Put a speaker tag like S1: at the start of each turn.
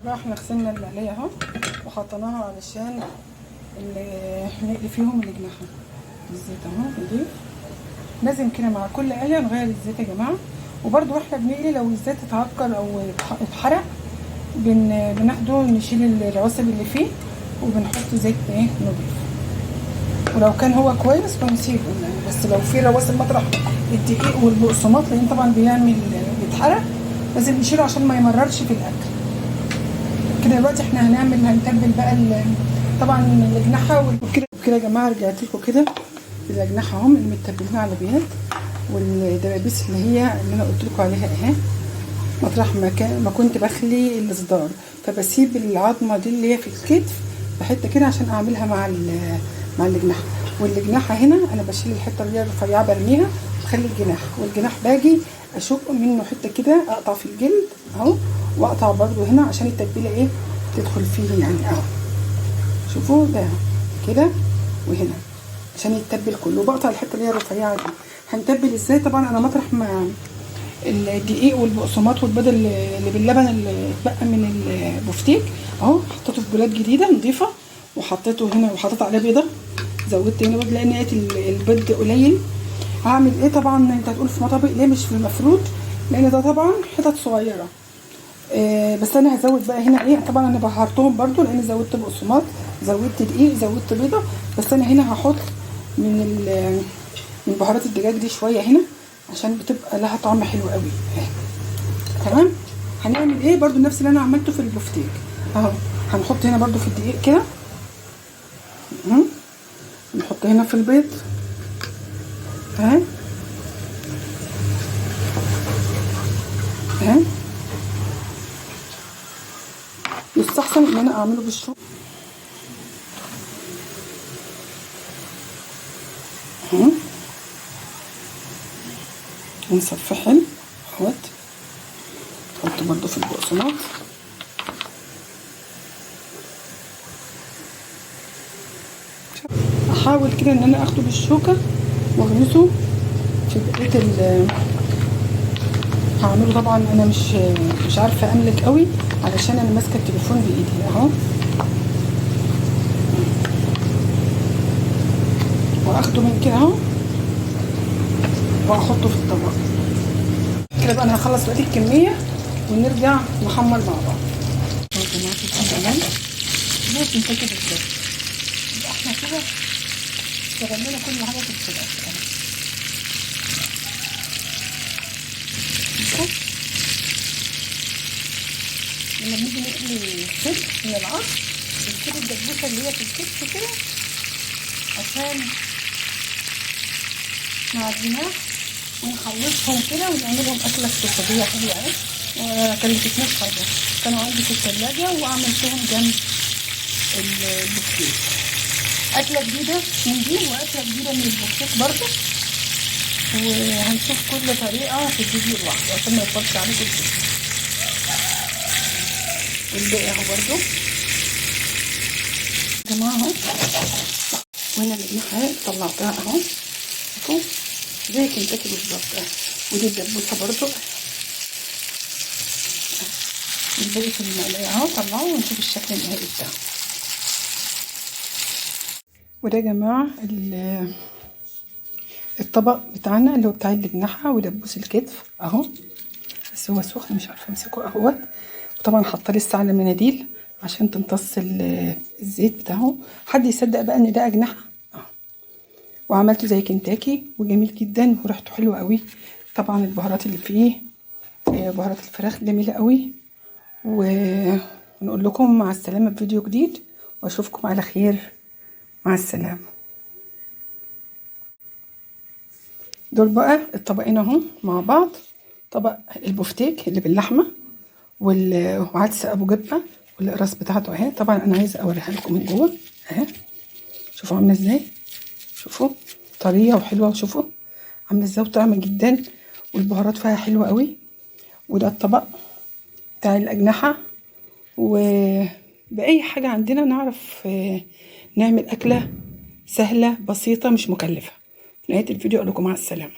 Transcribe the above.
S1: بقى احنا غسلنا المقليه اهو وحطيناها علشان اللي نقلي فيهم الاجنحة. الزيت اهو نضيف، لازم كده مع كل قليه نغير الزيت يا جماعة. وبرده واحنا بنقلي لو الزيت اتعكر او اتحرق بناخده نشيل الرواسب اللي فيه وبنحط زيت ايه نضيف، ولو كان هو كويس بنسيبه يعني، بس لو في رواسب مطرح الدقيق والبقسماط لان طبعا بيعمل بيتحرق لازم نشيله عشان ما يمررش في الاكل. كده دلوقتي احنا هنتبل بقى طبعا الاجنحة وكده. وكده يا جماعة رجعت لكم كده الاجنحة اهم اللي متبلين على بياض، والدبابيس اللي هي اللي انا قلت لكم عليها اهي مطرح ما كنت بخلي الصدار، فبسيب العظمة دي اللي هي في الكتف بحته كده عشان اعملها مع الاجنحة. والاجنحه هنا انا بشيل الحتة اللي هي الرفيعة برميها وبخلي الجناح، والجناح باجي اشق منه حتة كده اقطع في الجلد اهو، واقطع برده هنا عشان التتبيله ايه تدخل فيه يعني اهو. شوفوا ده كده وهنا عشان يتبل كله، وبقطع الحتة اللي هي الرفيعة دي. هنتبل ازاي؟ طبعا انا مطرح ما الدقيق والبقسماط والبيض اللي باللبن اللي اتبقى من البفتيك اهو حطيته في بولات جديدة نضيفه، وحطيته هنا وحطيت عليه بيضة، زودت هنا بيض لان لقيت البيض قليل. هعمل ايه؟ طبعا انت هتقول في مطابق ليه مش في المفروض، لان ده طبعا حتت صغيرة، بس انا هزود بقى هنا ايه. طبعا انا بهرتهم برضو لان زودت بقسماط، زودت دقيق، زودت بيضة، بس انا هنا هحط من بهارات الدجاج دي شوية هنا عشان بتبقى لها طعم حلو قوي. تمام. هنعمل ايه برضو نفس اللي انا عملته في البفتيك اهو. هنحط هنا برضو في الدقيق كده، نحط هنا في البيض اهي اهي. يستحسن ان انا اعمله بالشوكة اهو، ونصفي حلو اهوت. نحط برضو في البقسماط. احاول كده ان انا اخده بالشوكة واغمسه في بقية هعمله. طبعا انا مش عارفه املك قوي علشان انا ماسكه التليفون بايدي اهو، واخده من كده اهو واحطه في الطبق كده. بقى انا هخلص بقية الكمية ونرجع نحمر مع بعض. يا جماعة زي كنتاكي بالظبط. يبقى احنا كده استغلينا كل حاجة في الفراخ اهو. لما بنيجي نقلي الصدر من العظم بنسيب الدبوسه اللي هي في الكتف كده عشان مع الجناح، ونخلصهم كده ونعملهم اكله اقتصادية حلوة اهي. ما كلفتنيش حاجة، كانوا عندي في الثلاجة وعملتهم جنب البفتيك. اكله جديدة من دي واكله جديدة من البفتيك برضو، وهنشوف كل طريقه في الفيديو لوحده عشان ما يطولش عليكم الفيديو. والباقي اهو برضو يا جماعة اهو. وهنا الاجنحة طلعتها اهو شوفوا زي كنتاكي بالظبط اهي. ودي الدبوسه برضو الباقي في المقلايه اهو، طلعوه ونشوف الشكل النهائي بتاعه. وده يا جماعة الطبق بتاعنا اللي هو بتاع الاجنحة ودبوس الكتف اهو، بس هو سخن مش عارفه امسكه اهوت. وطبعا حاطه لسه على مناديل عشان تمتص الزيت بتاعه. حد يصدق بقى ان ده اجنحة اهو. وعملته زي كنتاكي وجميل جدا وريحته حلوة قوي. طبعا البهارات اللي فيه بهارات الفراخ جميلة قوي. ونقول لكم مع السلامة في فيديو جديد، واشوفكم على خير. مع السلامة. دول بقى الطبقين اهو مع بعض، طبق البفتيك اللي باللحمه وعدس ابو جبه والاقراص بتاعته اهي. طبعا انا عايزه اوريها لكم من جوه اهي، شوفوا عامله ازاي، شوفوا طرية وحلوه، وشوفوا عامله ازاي وطعمه جدا، والبهارات فيها حلوة قوي. وده الطبق بتاع الاجنحة. وباي حاجة عندنا نعرف نعمل اكله سهلة بسيطة مش مكلفة. في نهاية الفيديو اقول لكم مع السلامة.